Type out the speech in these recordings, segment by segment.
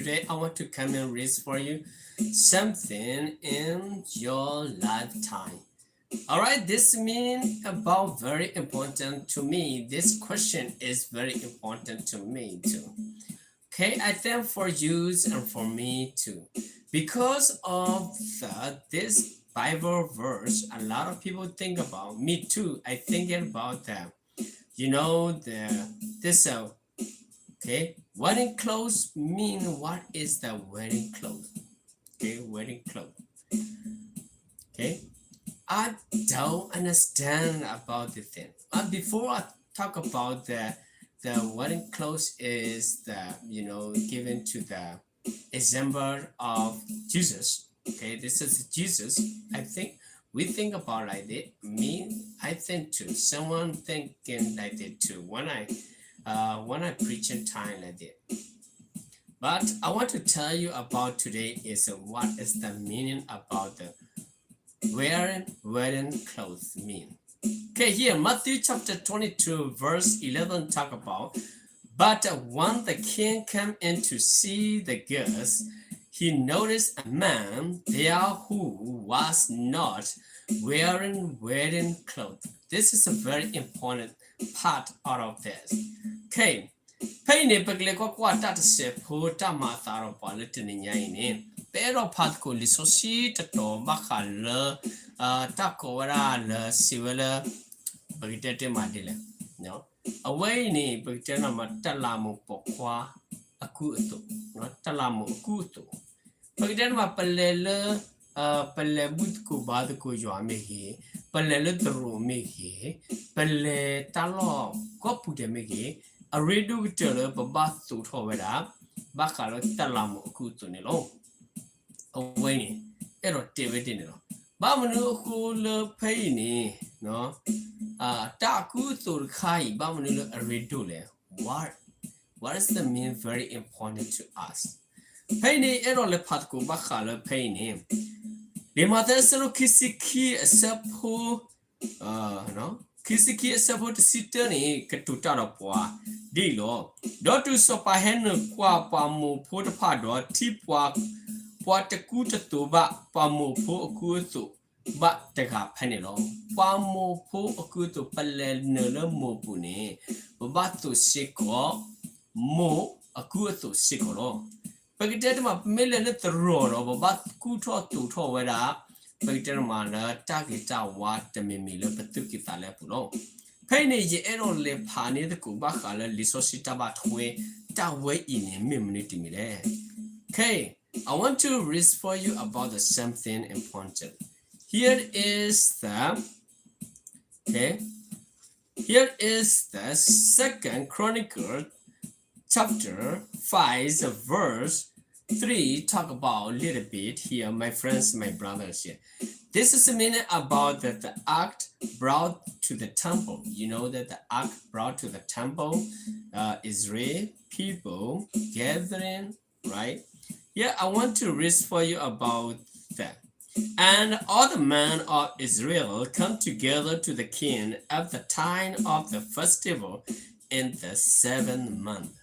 today I want to come and read for you something in your lifetime. All right, this mean about very important to me. This question is very important to me too. Okay, I think for you and for me too. Because of the, this Bible verse, a lot of people think about, me too, I thinking about that. You know, the, this, uh, okay, wedding clothes mean, what is the wedding clothes? Okay, wedding clothes. Okay, I don't understand about the thing. Uh, before I talk about the the wedding clothes is the, you know, given to the example of Jesus. Okay, this is Jesus. I think we think about like this. Me, I think too. Someone thinking like this too. When I, uh, when I preaching time like this. But I want to tell you about today is what is the meaning about the wearing wedding clothes mean. Okay, here, Matthew chapter twenty-two, verse eleven talk about, but when the king came in to see the guests, he noticed a man there who was not wearing wedding clothes. This is a very important part out of this. Okay, ဖဲအံၤန့ၣ် ပကလဲၤကွၢ်ကွၢ်တၢ်တစဲးဖိတၢ်မၤအသးဒီးပှၤလၢတနံၤညါအံၤန့ၣ် ပအဲၣ်ဒိးဖးသကိးလံာ်စီဆှံတတီၤဘၣ်ဃးလၢ တၢ်ကိးဝဲဒၣ်လၢစံးဝဲလၢ ပကတဲတ့ၢ်မးဒ်လဲၣ်, အဝဲအံၤန့ၣ် ပကတဲတ့ၢ်မး တလးမူးပိာ်ခွါအကူအသိး, တလးမူးအကူအသိး, ပကတဲတ့ၢ်မး ပလဲၤလၢ ပလဲၤဘူၣ်သကိးဘါသကိးယွၤမ့ၢ်ဂ့ၤ, ပလဲၤလၢသရိာ်မ့ၢ်ဂ့ၤ, ပလဲၤတၢ်လီၢ်ကိးပူၤဒဲးမ့ၢ်ဂ့ၤ, အရ့ဒိၣ်ကတၢၢ်လၢပဘၣ်သိးထီၣ်ဝဲဒၣ် ဘၣ်ဃးလၢတလးမူးအကူအသိးန့ၣ်လီၤ. အဝဲန့ၣ် အဲၣ်ဒိးတဲဝဲဒ်န့ၣ်လီၤ. ဘၣ်မနုၤအဃိလၢဖဲအံၤန့ၣ် တၢ်အကူအသိးတခါအံၤ ဘၣ်မနုၤလၢအရ့ဒိၣ်လဲၣ်. What, what is the mean very important to us? ဖဲအံၤန့ၣ် အဲၣ်ဒိးလဲၤဖးသကိးဘၣ်ဃးလၢဖဲအံၤန့ၣ် လံာ်မးသဲအဆၢဒိၣ်ခံဆံခံအဆၢဖိ ခံဆံခံအဆၢဖိတဆံတၢန့ၣ် ကတိၤတၢ်ဒီးပှၤဒ်အံၤလီၤ. ဒီးတုၤစီၤပၤဟဲနုာ်ကွၢ်ပှၤမိၢ်ဖိတဖၣ်ဒီး ထံၣ်ပှၤ ပှၤတကူတသိးဘၣ် ပှၤမိၢ်ဖိအကူအသိးဘၣ်တဂၤဖဲန့ၣ်လီၤ. ပှၤမိၢ်ဖိအကူအသိး ပလဲၤနုာ်လၢမိၢ်ပူၤန့ၣ် ပဘၣ်သိးစ့ၢ်ကီး မိၢ်အကူအသိးစ့ၢ်ကီးလီၤ. ပကတဲတမး ပမ့ၢ်လဲၤလၢသရိာ်ဒီး ပဘၣ်ကူၣ်ထီၣ်သိးထီၣ်ဝဲဒၣ် ပကတဲတမးလၢတၢ်ဂ့ၤတၢ်ဝါတမံၤမံၤလၢပသူၣ်ကံၢ်သးလဲပူၤလီၤ. ဖဲအံၤန့ၣ် ယအဲၣ်ဒိးလဲၤဖးန့ၢ်သကိးဘၣ်ဃးလၢလံာ်စီဆှံတၢ်ဘၣ်ထွဲ တၢ်ဝဲအံၤန့ၣ် မ့ၢ်မနုၤတမံၤလဲၣ်. Okay, I want to read for you about the something important. Here is the, okay, here is the Second Chronicle chapter five, verse three, talk about a little bit here, my friends, my brothers here. This is the meaning about that the ark brought to the temple. You know that the ark brought to the temple, uh, Israel people gathering, right? Yeah, I want to read for you about that. And all the men of Israel come together to the king at the time of the festival in the seventh month.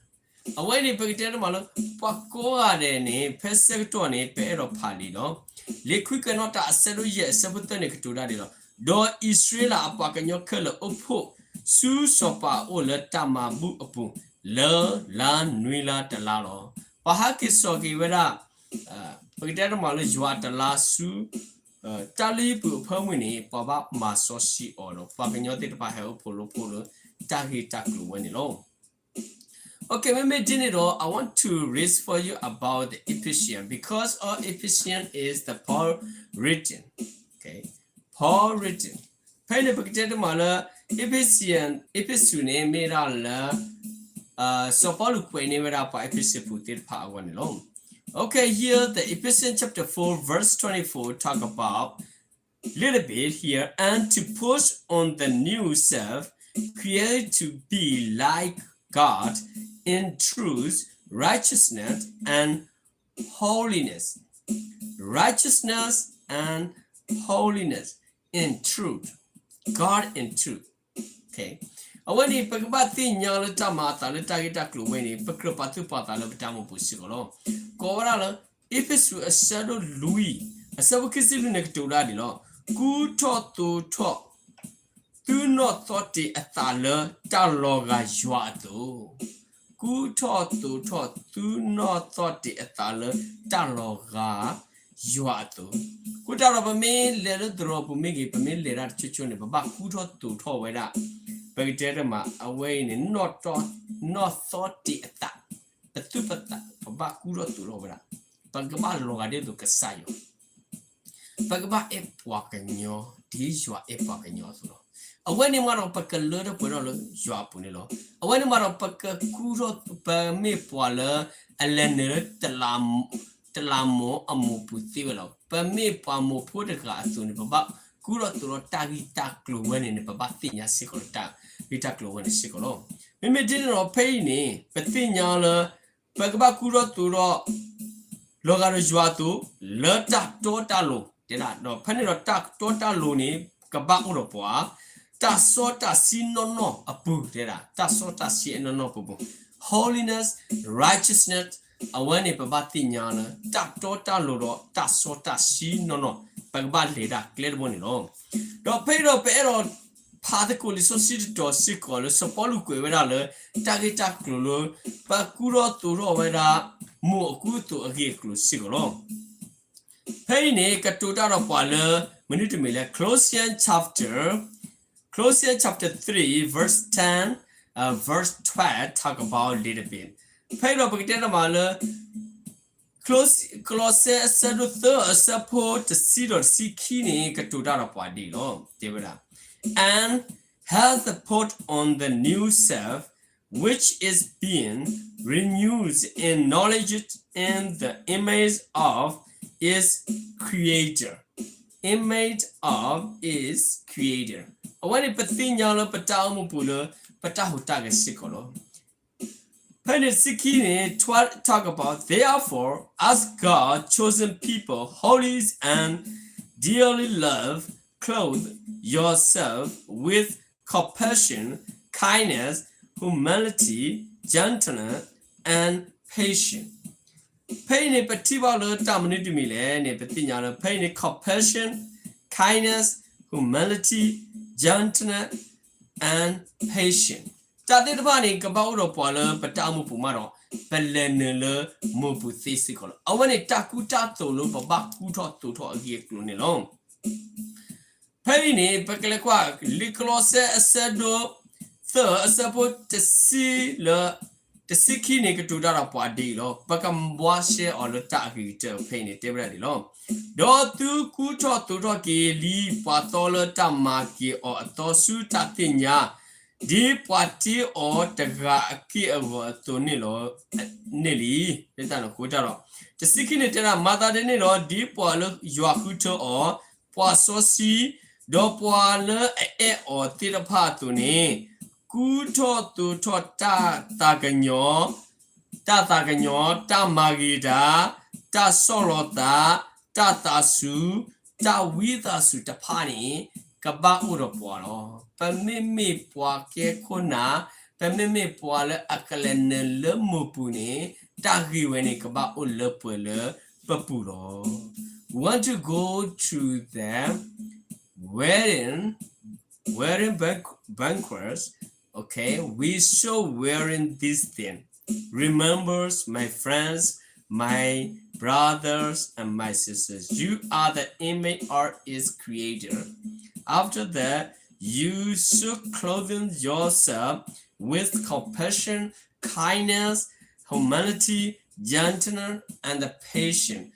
အဝဲန့ၣ် ပကတဲတမးလၢ ပှၤကိးဂၤဒဲးန့ၣ် ဖဲဆၢကတီၢ်န့ၣ် ပအဲၣ်ဒိးဖးလံာ်လီၤ. လံာ်ခွံကညီတၢ်အဆၢဒိၣ်ယဲၢ်အဆၢဖိသၢန့ၣ် ကတိၤတၢ်ဒ်လီၤ. ဒီးအံၣ်စရ့လးအပှၤကညီခဲလၢာ်အိၣ်ဖှိၣ်ဆူစီၤပၤအအိၣ်လၢတၢ်မၤဘူၣ်အပူၤ လၢလါနွံလါတလါလီၤ. ပှၤဟးက့ၤစိာ်က့ၤဝဲဒၣ် ပကတဲတမးလၢယွၤတလါဆူ တၢ်လုၢ်ဟံၣ်ပူၤအဖၢမုၢ်န့ၣ် ပှၤဘၣ်မၤစီဆှံအီၤဒီး ပှၤကညီသ့ၣ်တဖၣ်ဟဲအိၣ်ဖှိၣ်လိာ်ဖှိၣ်လၢတၢ်ဂ့ၢ်တၢ်ကျိၤဝဲန့ၣ်လီၤ. Okay, မ့မ့ၢ်ဒ်န့ၣ်ဒီး I want to read for you about the Ephesians because of Ephesians is the Paul written. Okay, Paul written. ဖဲန့ၣ် ပကတဲတမးလၢ Ephesians, အ့းဖ့းစူးန့ၣ် မ့ၢ်ဒၣ်လၢ စီၤပီလူးကွဲးန့ၢ်ဝဲဒၣ်ပှၤအ့းဖ့းစူးဖိသ့ၣ်တဖၣ် အဂီၢ်န့ၣ်လီၤ. Okay, here the Ephesians chapter four, verse twenty-four talk about little bit here, and to put on the new self, created to be like God in truth, righteousness, and holiness. Righteousness and holiness in truth. God in truth. Okay. အဝဲန့ၣ် ပကဘၣ်သ့ၣ်ညါလၢတၢ်မၤအသးလၢတၢ်ဂ့ၢ်တၢ်ကျိၤဝဲန့ၣ် ပကြၢးပာ်သူၣ်ပာ်သးလၢပတၢ်အိၣ်မူပူၤစ့ၢ်ကီးလီၤ. ကိးဝဲဒၣ်လၢ အ့းဖ့းစူးအဆၢဒိၣ်လွံၢ် အဆၢဖိခံဆံလွံၢ်န့ၣ် ကတိၤဒၣ်ဒ်လီၤ. ကူထီၣ်သိးထီၣ် သုနီၣ်သီတ့ၢ်အသးလၢတၢ်လီၤဂာ်ယွၤအသိး, ကူထီၣ်သိးထီၣ်သုနီၣ်သီတ့ၢ်အသးလၢတၢ်လီၤဂာ်ယွၤအသိး. အဃိတၢ်ဒီး ပမ့ၢ်လဲၤလၢသရိာ်ပူၤမ့ၢ်ဂ့ၤ, ပမ့ၢ်လဲၤတၢ်တဆိဆိန့ၣ် ပဘၣ်ကူထီၣ်သိးထီၣ်ဝဲဒၣ်, ပကတဲတမး အဝဲအံၤန့ၣ် နီၣ်သီတ့ၢ်အသး, ပသူၣ်ပသး ပဘၣ်ကူထီၣ်သိးထီၣ်ဝဲဒၣ်, ပကဘၣ်လီၤဂာ်ဒ်သိးကစၢ်ယွၤ ပကဘၣ်အဲၣ်ပှၤကညီ ဒ်ယွၤအဲၣ်ပှၤကညီအသိးလီၤ. အဝဲန့ၣ်မးဒီး ပကလၢထီၣ်ပှဲၤထီၣ်လၢယွၤအပူၤန့ၣ်လီၤ. အဝဲန့ၣ်မးဒီး ပကကူထီၣ် ပမ့ၢ်ပှၤလၢ အလဲၤနုာ်လၢ တလးမိၢ်အမိၢ်ပူၤသ့ဝဲလီၤ. ပမ့ၢ်ပှၤမိၢ်ဖိတဂၤအသိးန့ၣ် ပဘၣ်ကူထီၣ်သိးထီၣ်တၢ်ဂ့ၢ်တၢ်ကျိၤဝဲန့ၣ်န့ၣ် ပဘၣ်သ့ၣ်ညါစ့ၢ်ကီးလၢတၢ်ဂ့ၢ်တၢ်ကျိၤဝဲန့ၣ်စ့ၢ်ကီးလီၤ. မ့မ့ၢ်ဒ်န့ၣ်ဒီး ဖဲအံၤန့ၣ် ပသ့ၣ်ညါလၢ ပကဘၣ်ကူထီၣ်သိးထီၣ် လီၤဂာ်ဒီးယွၤအသိး လၢတၢ်တီတၢ်လိၤ တဲဒၣ်ဒီး ဖဲန့ၣ်ဒီးတၢ်တီတၢ်လိၤန့ၣ် ကဘၣ်အိၣ်ဒီးပှၤ တၢ်စီတၢ်ဆှံနီၢ်နီၢ်အပူၤ တဲဒၣ် တၢ်စီတၢ်ဆှံအနီၢ်နီၢ်ပူၤပူၤ holiness, righteousness, အဝဲန့ၣ်ပဘၣ်သ့ၣ်ညါလၢ တၢ်တီတၢ်လိၤဒီးတၢ်စီတၢ်ဆှံနီၢ်နီၢ် ပကဘၣ်လဲၤတၢ်ကျဲတဘိန့ၣ်လီၤ. ဒီးဖဲအံၤဒီးပအဲၣ်ဒိး ဖးသကိးလံာ်စီဆှံတတီၤစ့ၢ်ကီးလၢ စီၤပီလူးကွဲးဝဲဒၣ်လၢ တၢ်ဂ့ၢ်တၢ်ကျိၤလၢ ပကူထီၣ်သိးထီၣ်ဝဲဒၣ် မိၢ်အကူအသိးအဂ့ၢ်အကျိၤစ့ၢ်ကီးလီၤ. ဖဲအံၤန့ၣ် ကတိၤတၢ်ဒီးပှၤလၢ မနုၤတမံၤလဲၣ် Colossians chapter, Colossians chapter three, verse ten, uh, verse twelve, talk about little bit. ဖဲအံၤဒီးပကတဲတမးလၢ ကလီးစဲအဆၢဒိၣ်သၢ အဆၢဖိတဆံဒီးတဆံခံန့ၣ် ကတိၤတၢ်ဒီးပှၤဒ်အံၤလီၤ. တဲဝဲဒၣ် and hath put on the new self, which is being renewed in knowledge in the image of its creator. Image of its creator. အဝဲန့ၣ်ပသ့ၣ်ညါလၢပတၢ်အိၣ်မူပူၤလၢ ပတၢ်ဟူးတၢ်ဂဲၤစ့ၢ်ကီးလီၤ. ဖဲန့ၣ်တဆံခံန့ၣ် twelve talk about, therefore, as God's chosen people, holy and dearly loved, clothe yourself with compassion, kindness, humility, gentleness, and patience. ဖဲအံၤန့ၣ် ပထံၣ်ဘၣ်လၢတၢ်မနုၤတမံၤလဲၣ်န့ၣ် ပသ့ၣ်ညါလၢ ဖဲအံၤန့ၣ် compassion, kindness, humility, gentleness, and patience. တၢ်သ့ၣ်တဖၣ်န့ၣ် ကဘၣ်အိၣ်ဒီးပှၤလၢပတၢ်အိၣ်မူပူၤမးဒီး ပလဲၤနုာ်လၢမိၢ်ပူၤသ့စ့ၢ်ကီးလီၤ. အဝဲန့ၣ်တၢ်ကူတၢ်သိးလၢပဘၣ်ကူထီၣ်သိးထီၣ်အဂ့ၢ်အကျိၤန့ၣ်လီၤ. ဖဲအံၤန့ၣ် ပကလဲၤကွၢ် လံာ်ကလီးစဲအဆၢဒိၣ်သၢ အဆၢဖိတဆံလၢ တဆံခံန့ၣ် ကတိၤတၢ်ဒီးပှၤဒ်အံၤလီၤ. ပကဘှါရှဲအီၤလၢတၢ်အဂ့ၤကတၢၢ်ဖဲအံၤန့ၣ် တဲဝဲဒၣ်ဒ်အံၤလီၤ. ဒီးသုကူထီၣ်သိးထီၣ်က့ၤလံ ပှၤသီလၢတၢ်မၤက့ၤအီၤအသီဆူတၢ်သ့ၣ်ညါ ဒ်ပှၤတ့အီၤတဂၤအက့ၢ်အဂီၤအသိးန့ၣ်လီၤ. န့ၣ်လံ လၢတၢ်န့ၣ်အဃိတၢ်ဒီး တဆံခံန့ၣ်တဲဒၣ် မၤသးဒ်န့ၣ်ဒီး ဒ်ပှၤလၢယွၤဃုထၢအီၤ, ပှၤစီဆှံ, ဒီးပှၤလၢအအဲၣ်အီၤသ့ၣ်တဖၣ်အသိးန့ၣ်, ကူထီၣ်သိးထီၣ်တၢ်သးကညီၤ, တၢ်သးကညီၤ, တၢ်မၤဂ့ၤတၢ်, တၢ်ဆီၣ်လီၤသး, တၢ်သးစူၤ, တၢ်ဝံသးစူၤတဖၣ်န့ၣ် ကဘၣ်အိၣ်ဒီးပှၤလီၤ. ပမ့မ့ၢ်ပှၤကဲခိၣ်နၢ်, ပမ့မ့ၢ်ပှၤလၢအကလဲၤနုာ်လၢမိၢ်ပူၤန့ၣ် တၢ်ဂ့ၢ်ဝဲန့ၣ် ကဘၣ်အိၣ်လၢပှဲၤလၢပပူၤလီၤ. We want to go to the wedding, wedding banquet. Okay, we should wearing this thing. Remembers, my friends, my brothers and my sisters, you are the image of its creator. After that, you should clothing yourself with compassion, kindness, humility, gentleness, and patience.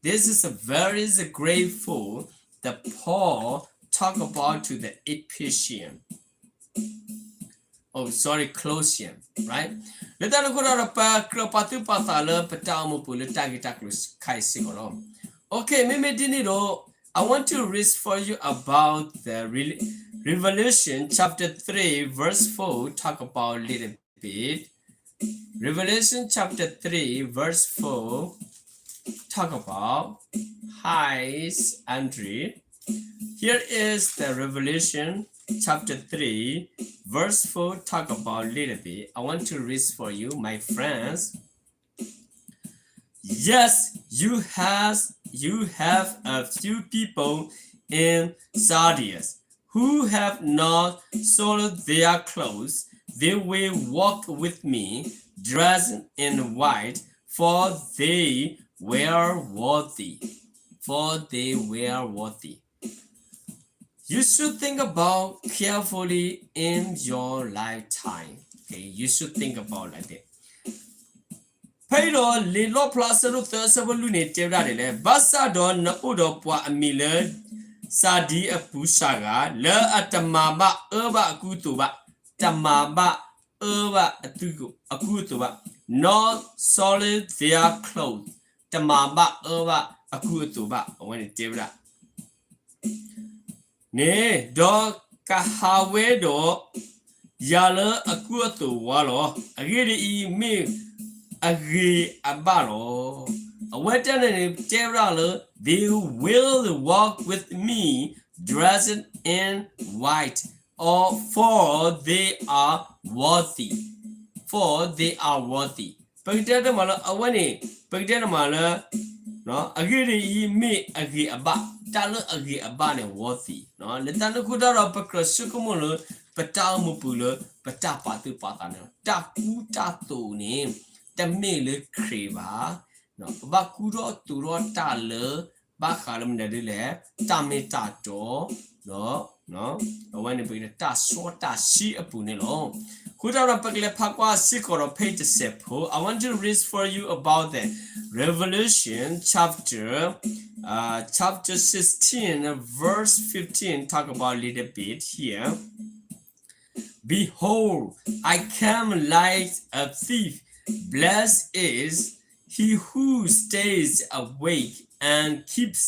This is a very grateful that Paul talk about to the Ephesian. Oh, sorry, Colossian, right? လၢတၢ်န့ၣ်အဃိဒီး ပကြၢးပာ်သူၣ်ပာ်သးလၢပတၢ်အိၣ်မူပူၤလၢတၢ်ဂ့ၢ်တၢ်ကျိၤခဲအံၤစ့ၢ်ကီးလီၤ. Okay, မ့မ့ၢ်ဒ်န့ၣ်ဒီး I want to read for you about the Re-, Revelation chapter three, verse four, talk about a little bit. Revelation chapter three, verse four, talk about, hi, Andrew. Here is the Revelation chapter three, verse four, talk about a little bit. I want to read for you, my friends. Yes, you have, you have a few people in Sardis who have not soiled their clothes. They will walk with me, dressed in white, for they were worthy. For they were worthy. You should think about carefully in your lifetime. Okay, you should think about like that. ဖဲအံၤဒီးလံာ်လီၣ်ဖျါအဆၢဒိၣ်သၢအဆၢဖိလွံၢ်န့ၣ် တဲဝဲဒၣ်ဒ်လဲၣ်, ဘၣ်ဆၣ်ဒီးနအိၣ်ဒီးပှၤအမံၤလၢ စၤဒံအပူၤစှၤဂၤ လၢအတမၤဘၣ်အၢဘၣ်အကူအသိးဘၣ်, တမၤဘၣ်အၢဘၣ်အကူအသိးဘၣ်, not soiled their clothes, တမၤဘၣ်အၢဘၣ်အကူအသိးဘၣ်, အဝဲန့ၣ်တဲဝဲဒၣ် န့ၣ်, ဒီးကဟးဝဲဒီး ယၤလၢအကူအသိးဝါလီၤ. အဂ့ၢ်ဒ်အံၤ, မ့ၢ်အဂ့ၤအဘၣ်လီၤ. အဝဲတဖၣ်န့ၣ်န့ၣ် တဲဝဲဒၣ်လၢ They will walk with me dressed in white, or for they are worthy, for they are worthy. ပကတဲတမးလၢ အဝဲန့ၣ် ပကတဲတမးလၢ အဂ့ၢ်ဒ်အံၤ မ့ၢ်အဂ့ၤအဘၣ်, တၢ်လၢအဂ့ၤအဘၣ်န့ၣ် worthy. လၢတၢ်န့ၣ်အဃိတၢ်ဒီး ပကြၢးဆိကမိၣ်လၢ ပတၢ်အိၣ်မူပူၤလၢ ပတၢ်ပာ်သူၣ်ပာ်သးန့ၣ်လီၤ. တၢ်ကူတၢ်သိးန့ၣ် တမ့ၢ်လၢခရံာ်ဘၣ်. ပဘၣ်ကူထီၣ်သိးထီၣ်တၢ်လၢ ဘၣ်ဃးလၢမနုၤဒ်လဲၣ်, တၢ်မ့ၢ်တၢ်တီ, ဒီး အဝဲန့ၣ် ပကတဲတၢ်စီတၢ်ဆှံအပူၤန့ၣ်လီၤ. အဃိတၢ်ဒီး ပကလဲၤဖးကွၢ်စ့ၢ်ကီးဒီး ဖဲအံၤတစဲးဖိ, I want to read for you about the Revelation chapter, uh, chapter sixteen, verse fifteen, talk about a little bit here. Behold, I come like a thief. Blessed is he who stays awake and keeps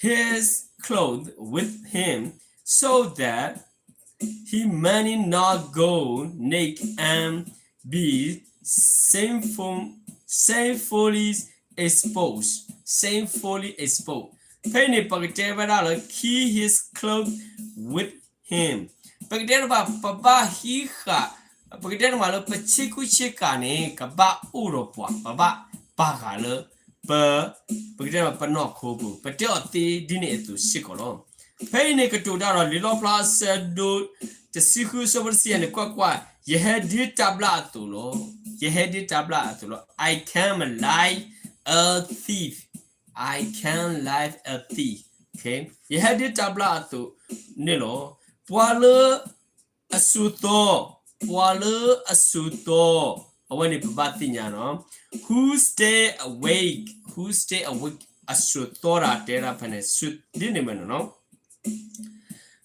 his clothes with him, so that he may not go naked and be shameful, shamefully exposed. Shamefully exposed. ဖဲအံၤန့ၣ် ပကတဲဝဲဒၣ်လၢ keep his clothes with him. ပကတဲတဘၣ် ပဘၣ်ဟံးဃာ်, ပကတဲတမးလၢ ပဆ့ကူဆ့ကၤန့ၣ် ကဘၣ်အိၣ်ဒီးပှၤ, ပဘၣ်ပာ်ဃာ်လၢ ပ, ပကတဲတမး ပနီၢ်ခိပူၤ, ပတဲအီၤသ့ဒ်န့ၣ်အသိးစ့ၢ်ကီးလီၤ. ဖဲအံၤန့ၣ် ကတိၤတၢ်ဒီး လံာ်လီၣ်ဖျါအဆၢဒိၣ်တဆံဃု အဆၢဖိတဆံယဲၢ်န့ၣ် ကွၢ်ကွၢ်, ယဟဲဒ်တၢ်ဘျၣ်အသိးလီၤ. ယဟဲဒ်တၢ်ဘျၣ်အသိးလီၤ. I come like a thief. I come like a thief. ယဟဲဒ်တၢ်ဘျၣ်အသိးန့ၣ်လီၤ. ပှၤလၢအစိာ်သီ, ပှၤလၢအစိာ်သီ, အဝဲန့ၣ်ပဘၣ်သ့ၣ်ညါနီၤ, who stay awake, who stay awake, အစိာ်သီတၢ်တဲဒၣ်ဖဲန့ၣ် စိာ်ဒ်န့ၣ်မ့ၢ်နီၤ.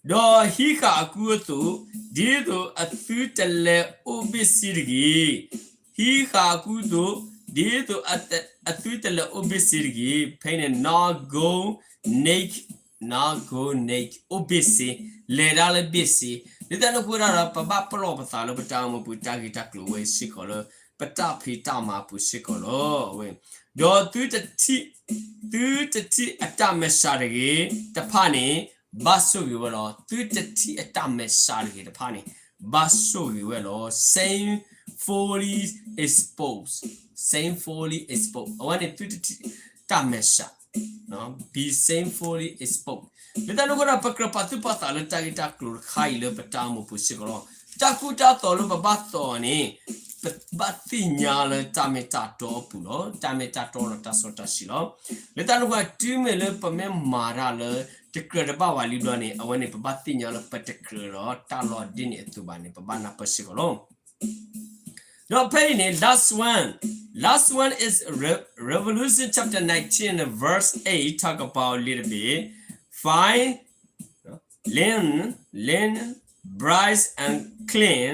ဒီးဟံးဃာ်အကူအသိး, ဒ်သိးအသုတလဲၤအိၣ်ဘ့ၣ်ဆ့တဂ့ၤ. ဟံးဃာ်အကူအသိး, ဒ်သိးအသုတလဲၤအိၣ်ဘ့ၣ်ဆ့တဂ့ၤ. ဖဲန့ၣ် not go naked, not go naked, အိၣ်ဘ့ၣ်ဆ့, လဲၤတၢ်လၢဘ့ၣ်ဆ့. လၢတၢ်န့ၣ်အဃိတၢ်ဒီး ပဘၣ်ပလီၢ်ပသးလၢပတၢ်အိၣ်မူပူၤ တၢ်ဂ့ၢ်တၢ်ကျိၤဝဲစ့ၢ်ကီးလၢ ပတၢ်ဖံးတၢ်မၤပူၤစ့ၢ်ကီးလီၤ. အဝဲ, ဒီးသုတထံၣ်, သုတထံၣ်အတၢ်မဲာ်ဆှးတဂ့ၤတဖၣ်န့ၣ် ဘၣ်ဆိၣ်ဂ့ၤဝဲလီၤ. သုတထံၣ်အတၢ်မဲာ်ဆှးတဂ့ၤတဖၣ်န့ၣ် ဘၣ်ဆိၣ်ဂ့ၤဝဲလီၤ. Shamefully exposed, shamefully exposed, အဝဲန့ၣ်သုတထံၣ်တၢ်မဲာ်ဆှး be shamefully exposed. လၢတၢ်န့ၣ်အဃိဒီး ပကြၢးပာ်သူၣ်ပာ်သးလၢတၢ်ဂ့ၢ်တၢ်ကျိၤတခါအံၤလၢပတၢ်အိၣ်မူပူၤစ့ၢ်ကီးလီၤ. တၢ်ကူတၢ်သိးလၢပဘၣ်သိးန့ၣ် ပဘၣ်သ့ၣ်ညါလၢတၢ်မ့ၢ်တၢ်တီအပူၤလီၤ. တၢ်မ့ၢ်တၢ်တီဒီးတၢ်စီတၢ်ဆှံလီၤ. လၢတၢ်န့ၣ်အဃိ တုၤမ့ၢ်လၢပမ့ၢ်မၤတၢ်လၢတကြၢးတဘၣ်ဝဲလံဘျီန့ၣ် အဝဲန့ၣ် ပဘၣ်သ့ၣ်ညါလၢပတကြၢးဒီးတၢ်လီၤဒ်န့ၣ်အသိးဘၣ်န့ၣ် ပဘၣ်နၢ်ပၢၢ်စ့ၢ်ကီးလီၤ. ဒီးဖဲအံၤန့ၣ် last one, last one is Re-, Revelation chapter nineteen verse eight, talk about a little bit. Fine linen, linen, bright and clean,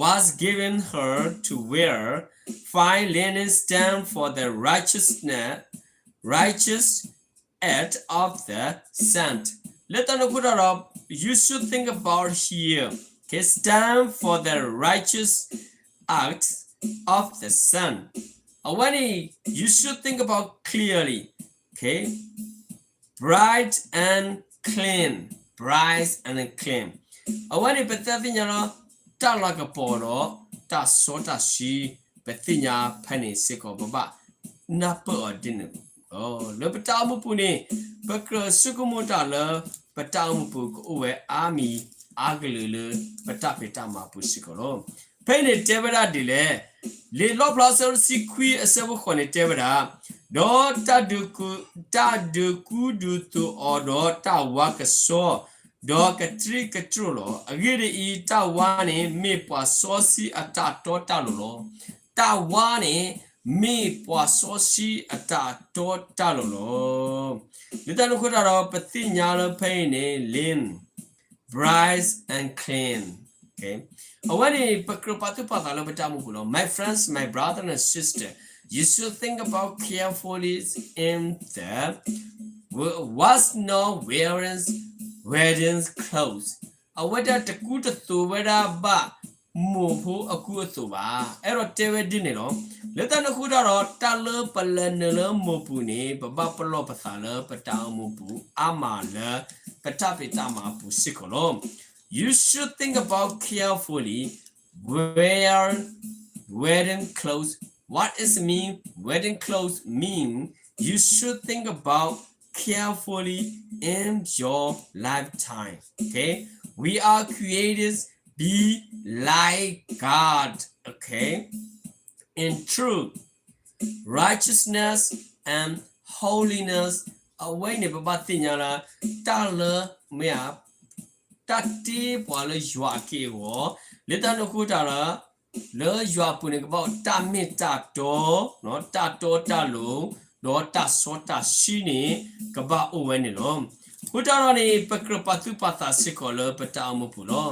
was given her to wear. Fine linen stand for the righteousness, righteous act of the saint. လၢတၢ်န့ၣ်အဃိတၢ်ဒီး you should think about here. Okay, stand for the righteous act of the saint. အဝဲန့ၣ် you should think about clearly. Okay, bright and clean, bright and clean. အဝဲန့ၣ်ပသ့ၣ်ညါလီၤ တၢ်လၤကပီၤဒီး တၢ်စီတၢ်ဆှံ ပသ့ၣ်ညါဖဲန့ၣ်စ့ၢ်ကီး ပဘၣ်နၢ်ပၢၢ်အီၤဒ်န့ၣ်လီၤ. လၢပတၢ်အိၣ်မူပူၤန့ၣ် ပကြၢးဆိကမိၣ်တၢ်လၢ ပတၢ်အိၣ်မူပူၤကအိၣ်ဝဲအါမံၤအါကလုာ်လၢ ပတၢ်ဖံးတၢ်မၤပူၤစ့ၢ်ကီးလီၤ. ဖဲအံၤန့ၣ်တဲဝဲဒၣ်ဒ်လဲၣ်, လံာ်လီၣ်ဖျါအဆၢတဆံခွံအဆၢဖိဃိးန့ၣ်တဲဝဲဒၣ်, ဒီးတၢ်ဒုးကူ, တၢ်ဒုးကူဒုးသိးအီၤဒီးတၢ်ဝါကဆှီ, ဒီးကတြံးကတြိာ်လီၤ. အဂ့ၢ်ဒ်အံၤ, တၢ်ဝါန့ၣ် မ့ၢ်ပှၤစီဆှံအတၢ်တီတၢ်လိၤလီၤ. တၢ်ဝါန့ၣ် မ့ၢ်ပှၤစီဆှံအတၢ်တီတၢ်လိၤလီၤ. လၢတၢ်န့ၣ်အဃိတၢ်ဒီး ပသ့ၣ်ညါလၢဖဲအံၤန့ၣ် လံာ် bright and clean. Okay. အဝဲန့ၣ် ပကြၢးပာ်သူၣ်ပာ်သးလၢပတၢ်အိၣ်မူပူၤလီၤ. My friends, my brother and sister, you should think about carefully in the was not wearing wedding clothes. အဝဲဒၣ်တကူတသိးဝဲဒၣ်ဘၣ် မိၢ်ဖိအကူအသိးဘၣ်. အဲၣ်ဒိးတဲဝဲဒ်န့ၣ်လီၤ. လၢတၢ်န့ၣ်အဃိတၢ်ဒီး တၢ်လၢပလဲၤနုာ်လၢမိၢ်ပူၤန့ၣ် ပဘၣ်ပလီၢ်ပသးလၢပတၢ်အိၣ်မူပူၤ အါမးလၢပတၢ်ဖံးတၢ်မၤအပူၤစ့ၢ်ကီးလီၤ. You should think about carefully wear wedding clothes. What is mean wedding clothes mean? You should think about carefully in your lifetime. Okay? We are created be like God. Okay? In truth, righteousness and holiness. အဝဲအံၤန့ၣ် ပဘၣ်သ့ၣ်ညါလၢ တၢ်လၢ မ့ၢ်ဧါ တၢ်တ့ပှၤလၢယွၤအက့ၢ်အဂီၤ, လၢတၢ်န့ၣ်အဃိတၢ်ဒီး လၢယွၤအပူၤန့ၣ် ကဘၣ်အိၣ်တၢ်မ့ၢ်တၢ်တီ, တၢ်တီတၢ်လိၤ, ဒီးတၢ်စီတၢ်ဆှံန့ၣ် ကဘၣ်အိၣ်ဝဲန့ၣ်လီၤ. အဃိတၢ်ဒီးန့ၣ် ပကြၢးပာ်သူၣ်ပာ်သးစ့ၢ်ကီးလၢပတၢ်အိၣ်မူပူၤလီ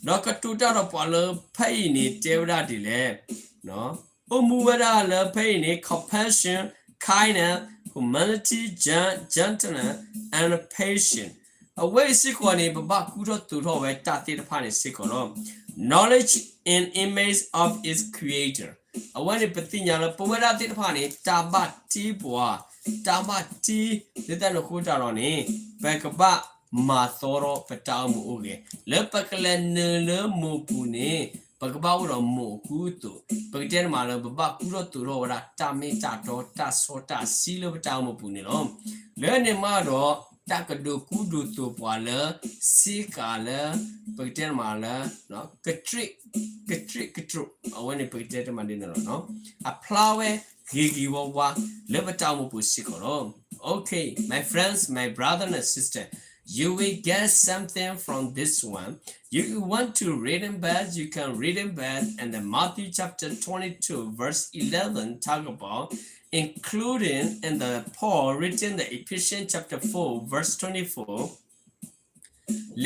ၤ. ဒီးကတိၤတၢ်ဒီးပှၤလၢဖဲအံၤန့ၣ် တဲဝဲဒၣ်ဒ်လဲၣ် အိၣ်မူဝဲဒၣ်လၢဖဲအံၤန့ၣ် compassion, kindness, humanity, gen- gentleness, and patience. အဝဲအံၤစ့ၢ်ကီးန့ၣ် ပဘၣ်ကူထီၣ်သိးထီၣ်ဝဲတၢ်သ့ၣ်တဖၣ်န့ၣ်စ့ၢ်ကီးလီၤ. Knowledge and image of its creator. အဝဲန့ၣ်ပသ့ၣ်ညါလၢပဝဲဒၣ်သ့ၣ်တဖၣ်န့ၣ် တၢ်ဘၣ်တ့ပှၤ, တၢ်ဘၣ်တ့ လၢတၢ်န့ၣ်အဃိတၢ်ဒီးန့ၣ် ပကဘၣ်မၤသီထီၣ်ပတၢ်အိၣ်မူအိၣ်ဂဲၤ လၢပကလဲၤနုာ်လၢမိၢ်ပူၤန့ၣ် ပကဘၣ်အိၣ်ဒီးမိၢ်အကူအသိး, ပကတဲတမးလၢ ပဘၣ်ကူထီၣ်သိးထီၣ်ဝဲဒၣ် တၢ်မ့ၢ်တၢ်တီ တၢ်စီတၢ်ဆှံလၢပတၢ်အိၣ်မူပူၤန့ၣ်လီၤ. လၢန့ၣ်မးဒီး တၢ်ကဒုးကူဒုးသိးပှၤလၢ စ့ကၤလၢ ပကတဲတမးလၢ ကတြံး ကတြံးကတြိာ် အဝဲန့ၣ်ပကတဲတမးဒ်န့ၣ်လီၤ. အဖျါဝဲဂ့ၤဂ့ၤဝါဝါ လၢပတၢ်အိၣ်မူပူၤစ့ၢ်ကီးလီၤ. Okay, my friends, my brother and sister, you will get something from this one. You want to read it back, you can read it back. And then Matthew chapter twenty-two, verse eleven, talk about including in the Paul written the Ephesians chapter four, verse twenty-four.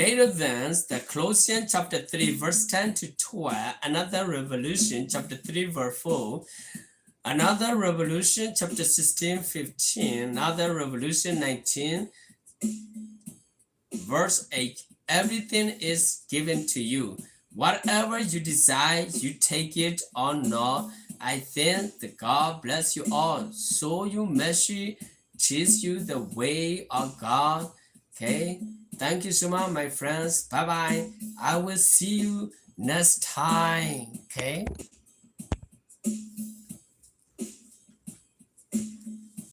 Later than the Colossians chapter three, verse ten to twelve, another Revelation chapter three, verse four, another Revelation chapter sixteen, fifteen, another Revelation nineteen, verse eight. Everything is given to you. Whatever you desire, you take it or not. I think the God bless you all. So you mercy teach you the way of God. Okay. Thank you so much, my friends. Bye bye. I will see you next time. Okay.